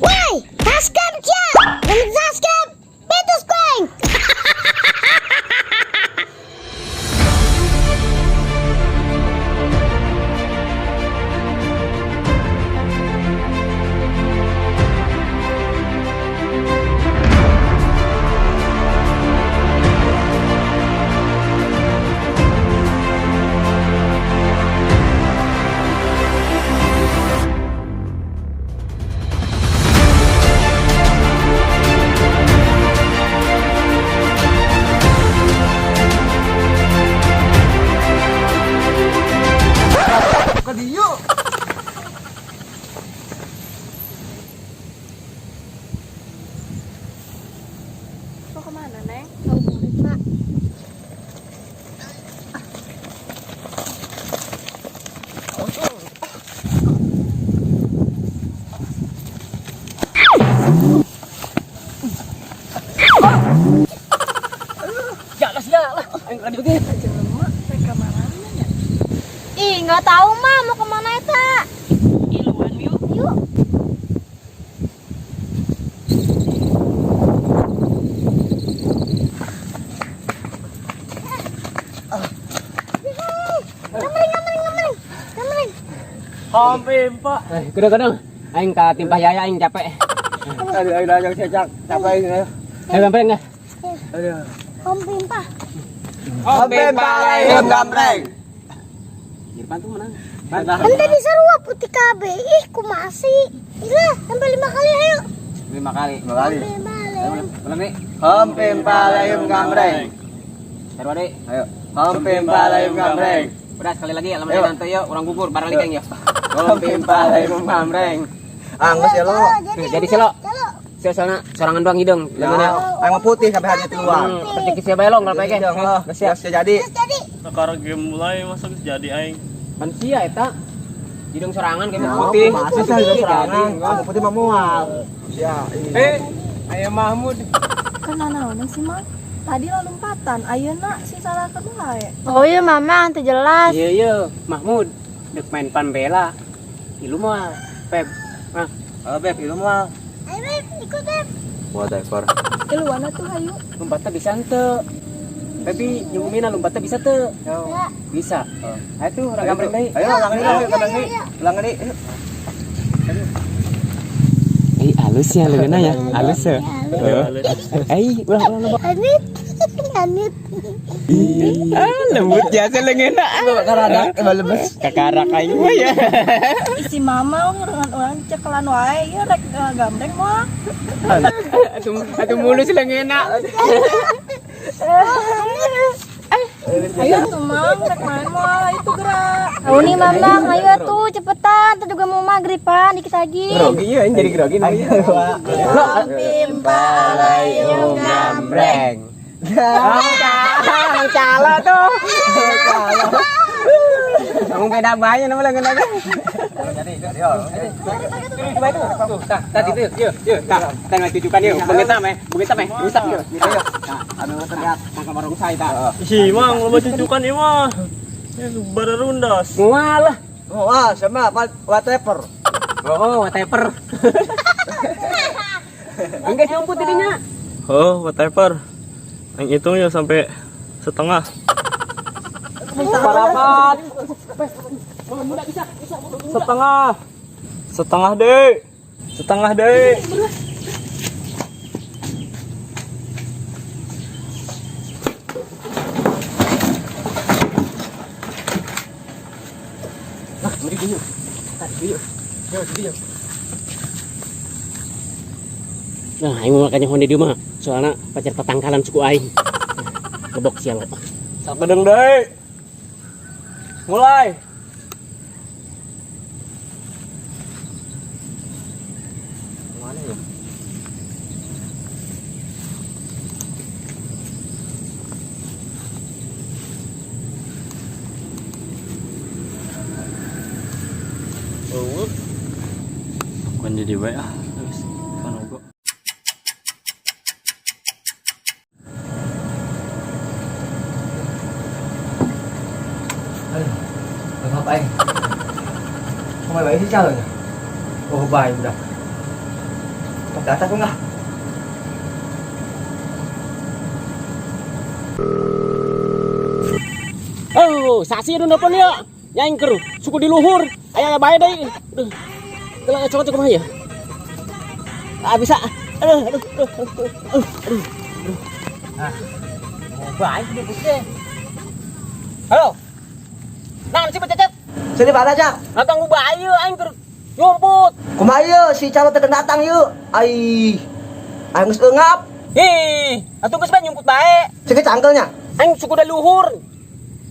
Woi, subscribe sia. Lamun subscribe, putus ku aing. Ka dieu. Mau kemana, Neng? Ngabuburit, Mak. Ya lah sia lah. Aing ka dieu ge. Jelema rek ka mana nya? Ih, nggak tahu, Ma, mau kemana eta? Iluan yuk. Yuk. Gambreng, gambreng, gambreng. Gambreng. Hampir, Pak. Eh, kadang-kadang aing ka timpah yaya aing capek. Aduh, aduh, aduh, cecak. Capek ini. Eh, gambreng enggak? Aduh. Om Pimpah. Hampir palayum gambreng. Irfan tuh menang. Kan tadi seru putih KB. Ih, kumaha sih? Gila, sampai 5 kali ayo. 5 kali. 5 kali. Hampir balik. Ulang nih. Hampir palayum gambreng. Seru deh. Ayo. Hampir palayum gambreng. Udah sekali lagi, lamun Ayo. nanti yuk urang gugur barang likeng ya. Hampir palayum gambreng. Anggus ya lo. Jadi sih lo. Calo. Saya soalnya sorangan doang hidung. Ya, Gimana? aing mah putih sampai hanya keluar. Rezeki sia bae long kalau pakai. Hidung lo. Geus Siap jadi. Terus jadi. Sekarang game mulai masa geus jadi aing. Manusia eta. Hidung sorangan kayak Ya, putih. Masih sih hidung serangan. Kamu putih mah mual. Ya, ini. Eh, ayam Mahmud. Kan naon sih, Mang? Tadi lompatan, ayeuna si salah wae. Oh iya, Mama, nanti jelas. Iya iya, Mahmud. Dek main pan bela. Ilu moal. Pep. Nah, Oh, Beb, itu mual. Ayo, Beb, ikut, Beb. Whatever. Iluan atuh hayu. lompatnya bisa ente. Tapi nyumina lompatnya bisa teu. Bisa. Ayo tuh urang gambreng deui. Ayo, ulang deui, ulang deui. Ulang deui. Eh, halus ya leungeunna ya. Halus ya. Eh, ulang ulang ulang. Anit. Anit. Ah, lembut jasa leungeunna. Karadak, lemes. Kakarak aing mah ya. Isi mama dengan orang cekelan wae, ieu rek gambreng moal. Atuh atuh mulus leungeunna. Ayo tuh Mang, rek main moal itu gerak. Oh nih, Mama, ayo tuh cepetan. Tuh juga mau maghrib, Pan, dikit lagi. Grogi ya, jadi grogi namanya. Hampir Palayung gambreng. Oh, calo tuh. Kamu beda banyak nama lengan aja. Jadi, jadi. Coba itu. Tuh, tah, tah itu, yuk, yuk, tah, tah meh tujukan yuk, begitu meh, begitu meh, rusak yuk, gitu yuk. Tah, Anu teriak. mangka barongsai tah. Ih, Mang, loba cucukan ieu mah. Ya bararundas. Mual lah. Oh, wah, sama apa whatever. Oh, whatever. Enggak nyumput tidinya. Oh, whatever. Aing hitung ya sampai setengah. Parapat. Setengah. Setengah deh. Setengah deh. Nah, mari dulu. Tadi yuk. Yuk, yuk. Nah, aing mau makanya honde di mah. Soalnya pacar tetangkalan suku aing. Gebok sia lo. Sakedeng deui. Mulai. Mana ya? Oh. Bukan jadi bae ah. Geus kan ogo. Aduh, apa aing? Kok baik sih calonnya? Oh, baik udah. Ke atas enggak? Oh, sasi nu nelpon ya. Nyangker, suku di luhur. Aya bae deui. Aduh. Gelang cokot kumaha ya? Ah, bisa. Aduh, aduh, aduh, aduh, aduh, aduh. Ah, mau bae kudu teh. Halo. Naon sih bececet? Sini mana aja? Natang bae aing keur nyumput. Kumaha ieu si calon teh datang yeuh. Ai. Aing geus eungap. Ih, atuh geus bae nyumput bae. Cek cangkelnya. Aing suku da luhur.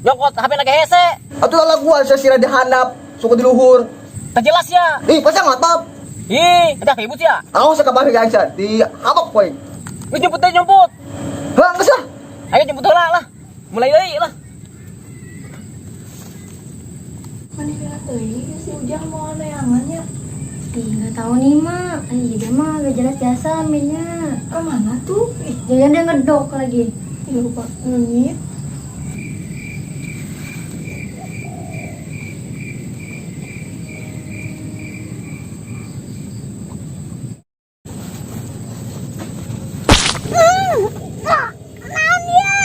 Nyokot HP na hese. Atuh lah gua sia sira dihandap, suku di luhur. Tak jelas ya. Ih, pasti ngotot. Ih, udah ribut ya. Aku sakabar aing sia di habok poin. Geus nyumput deui nyumput. Heuh, geus lah. Ayo jemput heula lah. Mulai deui lah. Mana kira teuing si Ujang mau neangannya. Ih, nggak tahu nih, Mak. Ih, dia mah gak jelas jasa mainnya. Kemana tuh? Ih, Jangan dia ngedok lagi. ih, lupa ngenyit. Ah, naon dia?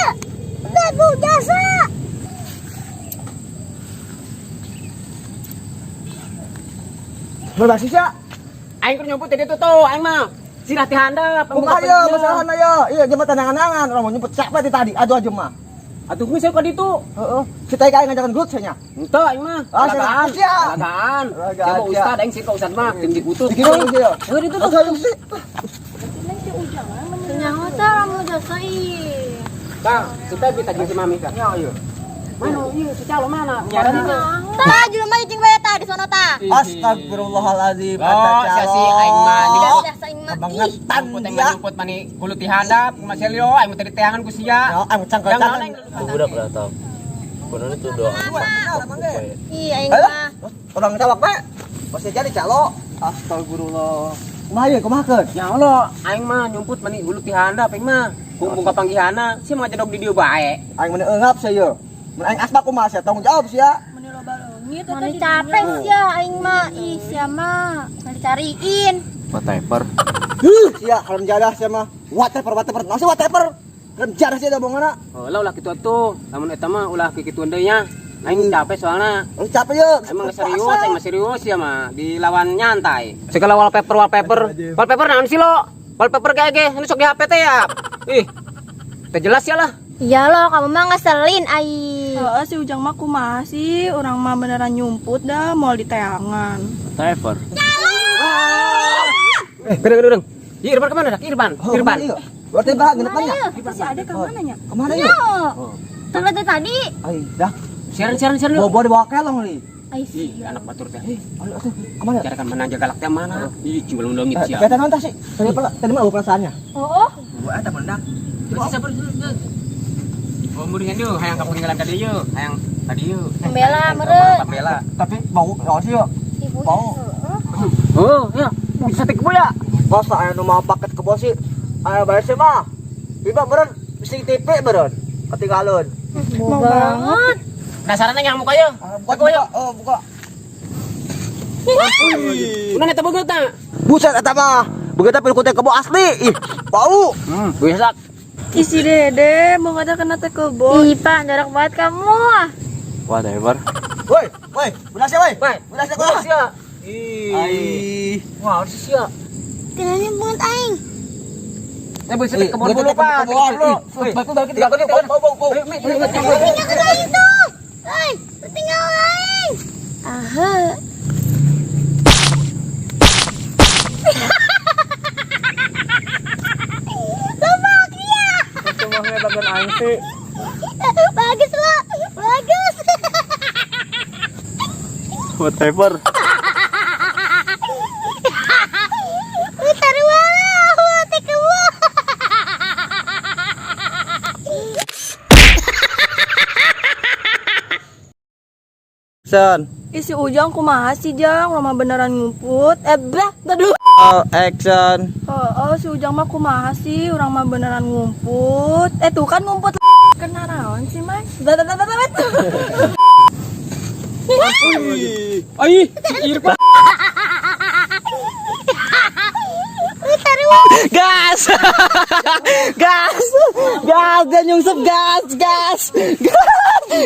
Udah, Bu, jasa. Berbasi sia. Aing keur nyumput jadi tuh aing mah. Sirah ti handap. Kumaha ieu masalahna ieu? Ieu jembat tanangan-tangan, orang mau nyumput siapa ti tadi? Aduh aja mah. Atuh geus ka ditu. Heeh. Si tai aing ngajakan gelut sia nya. Henteu aing mah. Ah, Lalagaan. sia. Lalagaan. Lalagaan, Dia mah sia. ustad aing sih ka ustad mah jeung dikutut. Dikirim sih ya. Heuh ditu tuh. Aduh sih. Si Ujang ah, meni. Nyaho teh lamun jasa ih. Kang, si Pebi tadi si Mami kan. Ya ieu. Mana ieu si calo mana? Nyaran itu. Tah, jelema cicing bae tah di sono tah. Astagfirullahaladzim. Oh, sia si aing mah nyumput. Jasa aing mah. Ih, Kebangetan Nyumput aing dia. mah nyumput mani kulut ti handap kumaha selio aing mah tadi teangan ku sia. Ya, aing cangkel Jangan cangkel. aing Tuh budak lah tau. Kuno itu doa. ih aing Ayo, mah. orang cawak bae. Pasti jadi calo. Astagfirullah. Kumaha ieu kumaha keun? Ya Allah, aing mah nyumput mani hulut ti handap aing mah. Kumpung kapanggihana, sia mah jedog di dieu bae. Aing mun eungap sia ieu. Mun aing asbak kumaha sia tanggung jawab sia. Meni loba leungit eta Mana di capek dinya. sia aing mah. Ih, sia mah dicariin. Whatever. Huh, sia haram jadah sia mah. Whatever whatever. Naon sih whatever? Haram jadah sia da bongana. Oh, lah ulah kitu atuh. Lamun eta mah ulah kikituan deui nya. Aing capek soalna. Lu capek ye. Emang serius, aing mah serius ya mah dilawan nyantai. Segala wallpaper wallpaper. Wallpaper naon sih lo? Wallpaper kayak ge, ini sok di HP teh ya. Ih. Teh jelas ya lah. Iya loh, kamu mah ngeselin aing. Heeh, si Ujang mah kumaha sih? Orang mah beneran nyumput dah, mau diteangan. Whatever. Eh, gereng gereng. Ih, Irfan kemana dah? Irfan, Oh, Irfan. kemana ieu? Berarti bah ngedepannya. Itu si Ade ke mana nya? Kemana ieu? Yo. Terus dari tadi. Ai, dah. Siaran siaran siaran. Bobo dibawa kelong nih. Ai Ih, sia. anak batur teh. Ayo atuh, kemana? Cara kan menang jaga teh mana? Ih, cuma leungit Eh, sia. Kata naon tah sih? Tadi apa? Tadi mah perasaannya. Oh, Gua eta menang. Masih sabar dulu. Oh, mendingan yuk, hayang kapeninggalan tadi yuk, hayang tadi yuk. Pembela, meren. Pembela. Tapi bau naon sih yeuh? Ibu. Bau. Oh, ya, bisa teh kebo ya. Bos lah aya nu mau paket kebo sih. Aya bae sih mah. Iba meureun bisi TV meureun. Ketinggalan. Bau banget. Penasaran yang muka yuk. Ah, buka, buka. Oh, buka. Udah neta beungeut tah. Buset eta mah. Begitu pilih teh kebo asli. Ih, bau. Biasa. Ih, si Dede mau ngajak kena teh kebo. Ih, Pak, jorok banget kamu. Whatever. Woi, woi, belas ya, woi. Woi, Belas ya, woi. sia. Ih. Ai. Wah, harus sia. Kenanya banget aing. Eh, bisa teh kebo dulu, Pak. Keboan. Dulu. Batu batu kita bau bau bau. Ayo, Mi, mi, mi. Tinggal aing tuh. Hei, tinggal aing. Aha. Lupa dia. Semuanya bagian aing sih. Bagus lo, bagus. Whatever. Taruh lah, teh kebo. Action. Ih, si Ujang kumaha sih, Jang? Orang mah beneran ngumput. Eh, bah, tadi. Oh, action. Oh, si Ujang mah kumaha sih? Orang mah beneran ngumput. Eh, tuh kan ngumput. Kena naon sih, Mas? Bah, bah, bah, bah, bah. Ai, si Irfan. Taruh Gas! Gas! Gas! Dan yung sub gas! Gas! Gas!